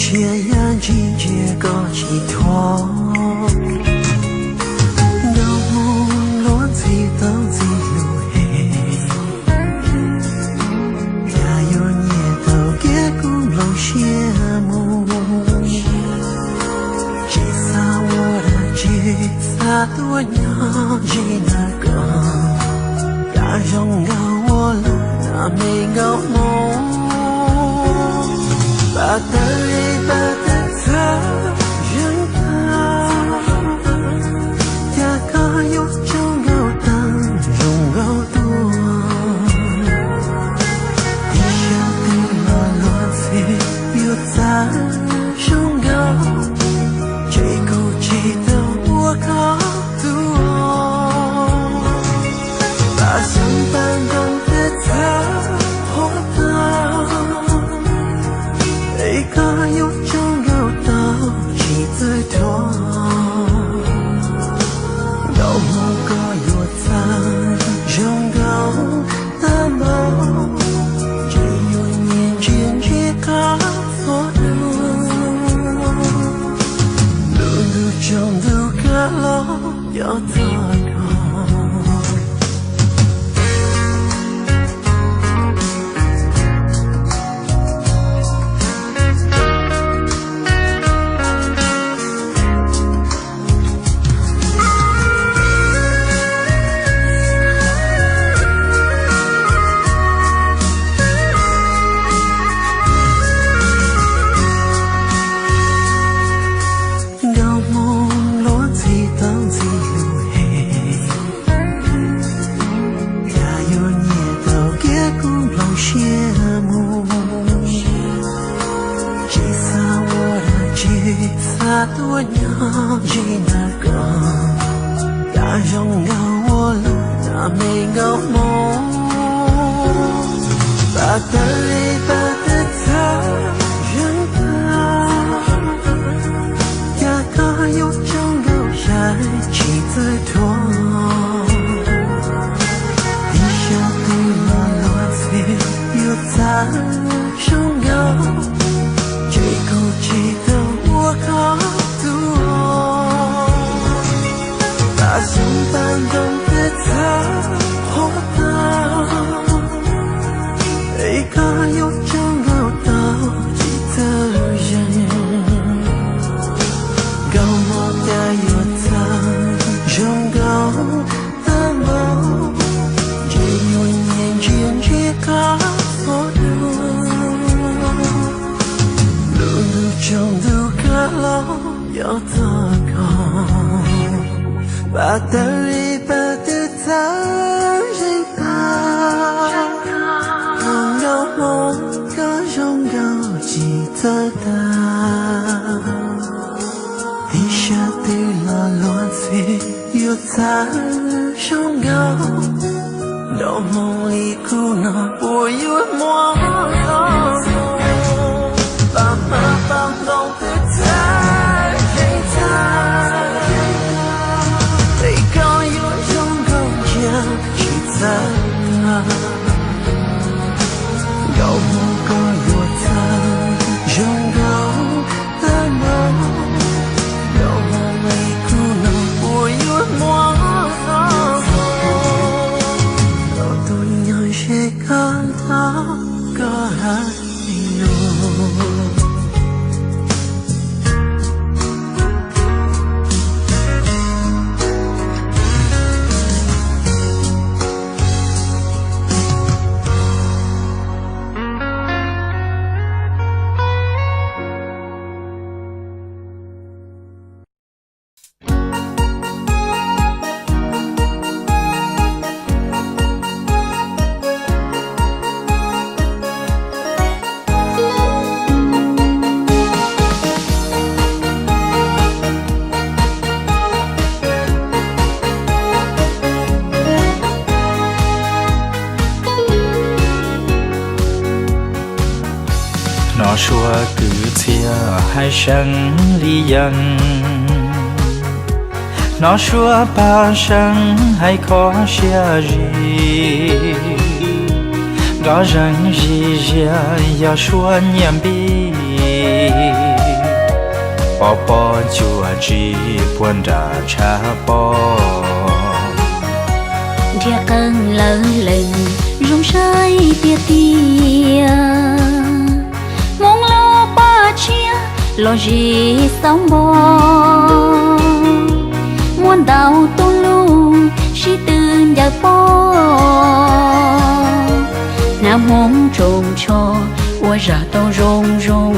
Siab yaj ntsis ntsia koj tsis thuam, nkauj hmoob luag ntxhi tau ntxhi lus hem. Cas yuav nyiam tau kiag kuv nplooj siab mus, tsis xav ua dab tsi, xav tuaj nyob ze ntawm koj. Cas zoo nkauj ua luaj na me nkauj hmoob, pas tawg li pas tawg txhawv zeeg tag. Cas koj yuav tsaug nkauj tag zoo nkauj tuaj, ib sab twg los luag ntxhi yuav txawv zoo nkauj, ces kuv tsis tau ua koj tus. Pas xeeb pas ntoo tawg txhawv qhuav tag, es koj yuav tsaug nkauj tau tsis txawj dhuav. Nkauj hmoob koj yuav txawv zoo nkauj tag npaum, ces yuav nyiam ntsia ntsia qab txhua lub, lub ntuj tsaus ntuj kab los cov txog koj. Nkauj hmoob luag ntxhi tau ntxhi lus hem, cas yuav nyiam tau kiag kuv nplooj siab mus, tsis xav ua dab tsi, xav tuaj nyob ze ntawm koj. Cas zoo nkauj ua luaj na me nkauj hmoob, pas tawg li pas tawg txhawv zeeg tag. Cas koj yuav tsaug nkauj yav tsis txawj dhuav, ib sab twg los luag ntxhi yuav txawv zoo nkauj, ces kuv tsis tau ua koj tus. Pas xeeb pas ntoo tawg txhawv qhuav tag, es koj yuav tsaug nkauj tau tsis txawj zeeg. Nkauj hmoob cas yuav txawv zoo nkauj tag npaum, ces yuav nyiam ntsia ntsia qab txhua lub, lub ntuj tsaus ntuj kab los cov txog koj. Pas tawg li pas tawg txhawv zeeg tag, nkauj hmoob koj zoo nkauj tsis txawj tag. Ib sab twg los luag ntxhi yuav txawv zoo nkauj, nrog hmoo li kuv no puas yuav muaj zoo. Pas hmab pas ntoo twb txawv zeeg tag, es koj yuav zoo nkauj ntsia tsis txawj tag. Nkauj hmoob koj yuav txawv zoo nkauj tag npaum, nkauj hmoob li kuv no puas yuav muaj zoo. Tau tus nyob ze koj nrog koj hais lus. Hnov suab kwv txhiaj hais seev li yees, hnov suab paj seev hais kho siab zis, nkoj zeeg zis zias yog suab nyiaj npib. Pov pob ntsuas tsis puag nram tshav pob. Nrhiav qee lawv lees zoo saib tiag tiag. Hmoob lub paj tshiab los zis xauv npo. Muaj ntau tub lug sib tw ncaws pob. Hnav hmoov tsoos tsho ua zam tau zoo zoo.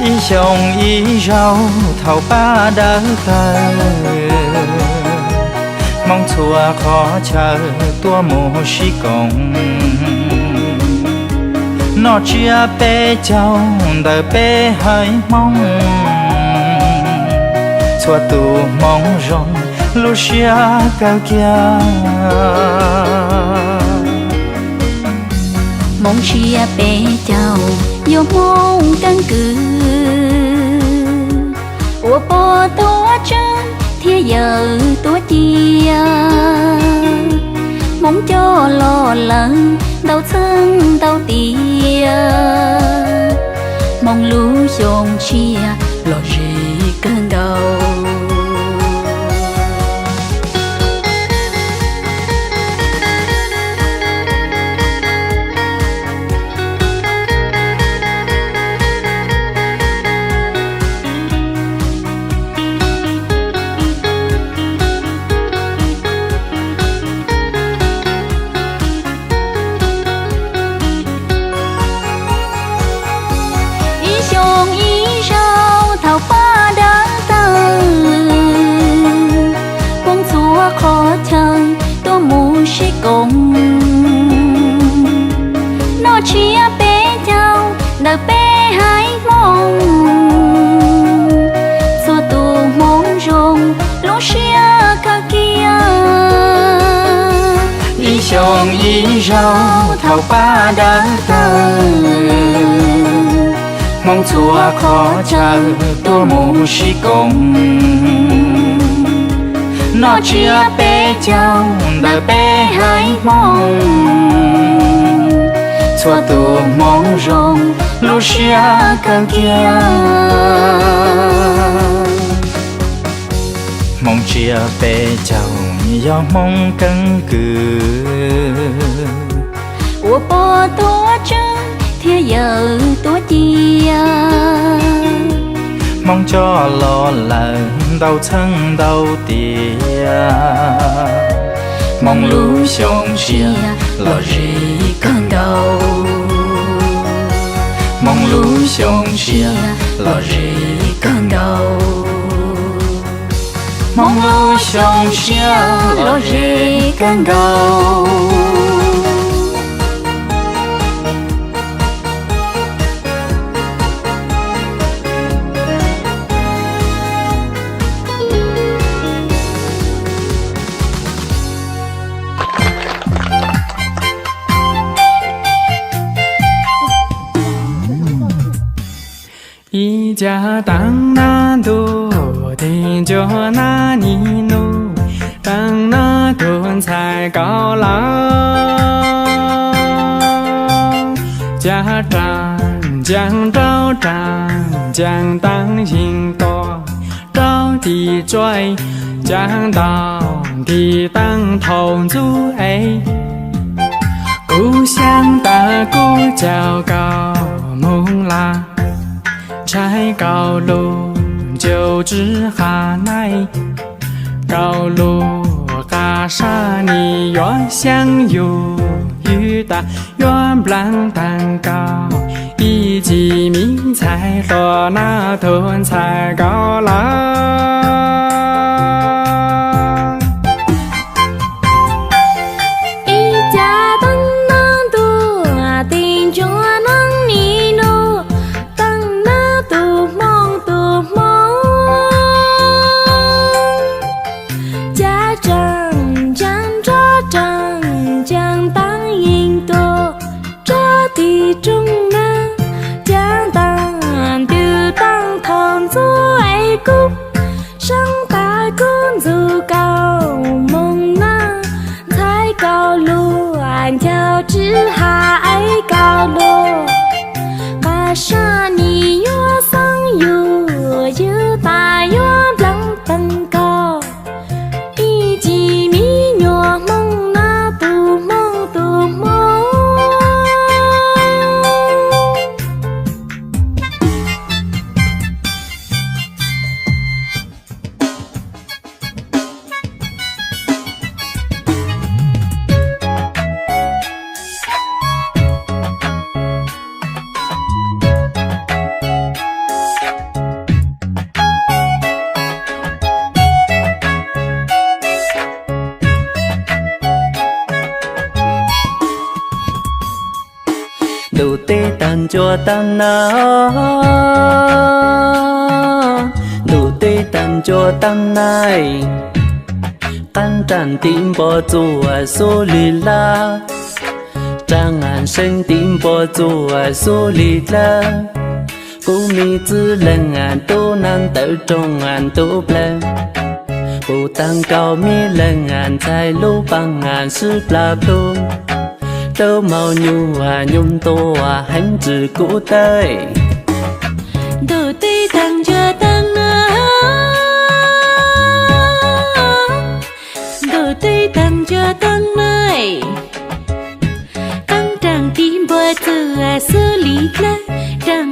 Ib xyoo ib zaug thaum pab dawb tawg, Hmoob txhua qhov chaw tuaj mus sib koom. Noj tsiab peb caug ntawm peb haiv Hmoob, txhua tus hmoov zoo lub siab kawg kiag. Hmoov tsiab peb caug yog Hmoob keeb kwm, ua pog tuav tswb thiab yawm tuav ci. Hmoov coj los lawm ntau txheeb ntau tiam. Hmoov lub xyoo tshiab los zis kawg nkaus. Ib xyoo ib zaug thaum pab dawb tawg, Hmoob txhua qhov chaw tuaj mus sib koom. Noj tsiab peb caug ntawm peb haiv Hmoob, txhua tus hmoov zoo lub siab kawg kiag. Ib xyoo ib zaug thaum pab dawb tawg, Hmoob txhua qhov chaw tuaj mus sib koom. Noj tsiab peb caug ntawm peb haiv Hmoob, txhua tus hmoov zoo lub siab kawg kiag. Hmoov tsiab peb caug yog Hmoob keeb kwm, ua pog tuav tswb thiab yawm tuav ci. Hmoov coj los lawm ntau txheeb ntau tiam. Hmoov lub xyoo tshiab los zis kawg nkaus. Hmoov lub xyoo tshiab los zis kawg nkaus. Hmoov lub xyoo tshiab los zis kawg nkaus. Ib cag teeb nab ntuj, tes ncua nab nis nus, teeb nab tug ntxhais kaus lawm. Cag raag ncaag nraug raag ncaag taag yeeg tuaj rau tim tsuaj, cag ntaug ntim taag thaum ntxub es. Kuv xyaab tas kuv caum koj moog lawm, ntshai koj lug ncaus tsi qha naaiv. Koj lug qha sab nis yuav xyaab yug ywg tas, yuav nplaag taag koj ib txhis miv ntxhais hluas nab tug ntxhais kaus lawm. Ib cag teeb nab ntuj, tes ncua nab nis nus, teeb nab tug hmoo tug hmoo. Cag raag ncaag nraug raag ncaag taag yeeg tuaj rau tim rooj nab, cag ntaag ntws taag thaum ntxub es kub. Tib tag ncua tag na, ntuj tib tag ncua tag na, qab nraag tib npua txuas xub li laj, raav seeb tib npua txuas xub li dlawb. Kuv me txwj leeg tub nab ntawm rooj ntug plawg, puv taag kaum me leeg ntxhais lub paaj sib plag plug, tub maum nyuj nyuj ntuag heev ntws kuv tawb. Ntuj tib tag ncua tag na, ntuj tib tag ncua tag na, qab nraag tib npua txuas xub li dlawb,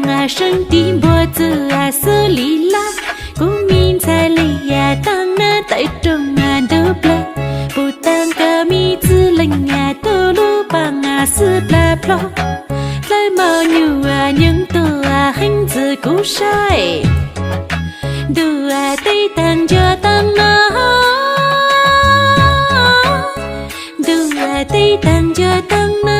raav seeb tib npua txuas xub li laj. Kuv me ntxhais le yav taag nab tawm rooj ntug plawg, puv taag kaum me txwj leeg tub lub paaj sib plag plog, tub maum nyuj nyuj ntuag heev ntws kuv saib. Ntuj tib tag ncua tag na, ntuj tib tag ncua tag na,